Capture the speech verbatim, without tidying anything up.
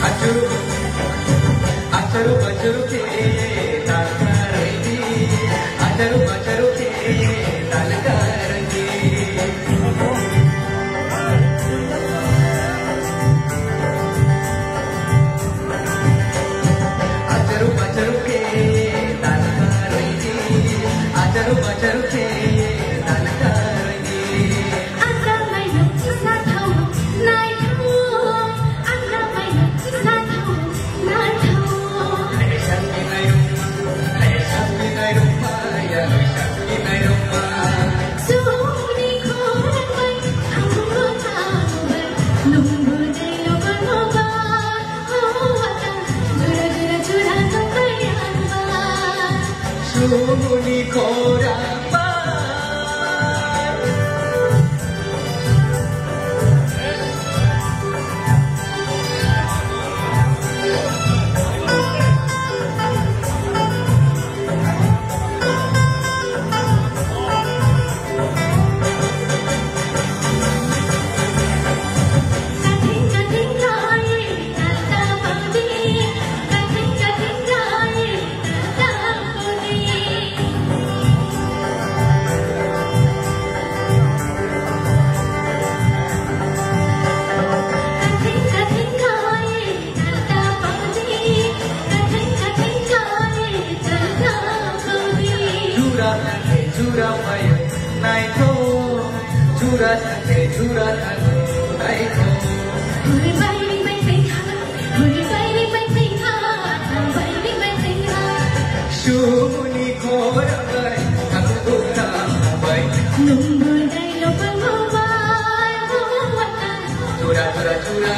Acharu, acharu, acharu ke tal kardi, acharu, acharu ke tal kardi. Acharu, acharu ke tal kardi, acharu, acharu ke tal kardi. Sumuni khorang bai. Jura thangkhe jura phaio naithok, jura thangkhe jura thango naithok. Huri bai ri bai tei ha, huri bai ri bai tei ha, bai ri bai tei ha. Sumuni khorang bai, aku buta bai. Nunggu dai lo pang bai, oh, wata. Jura, jura, jura,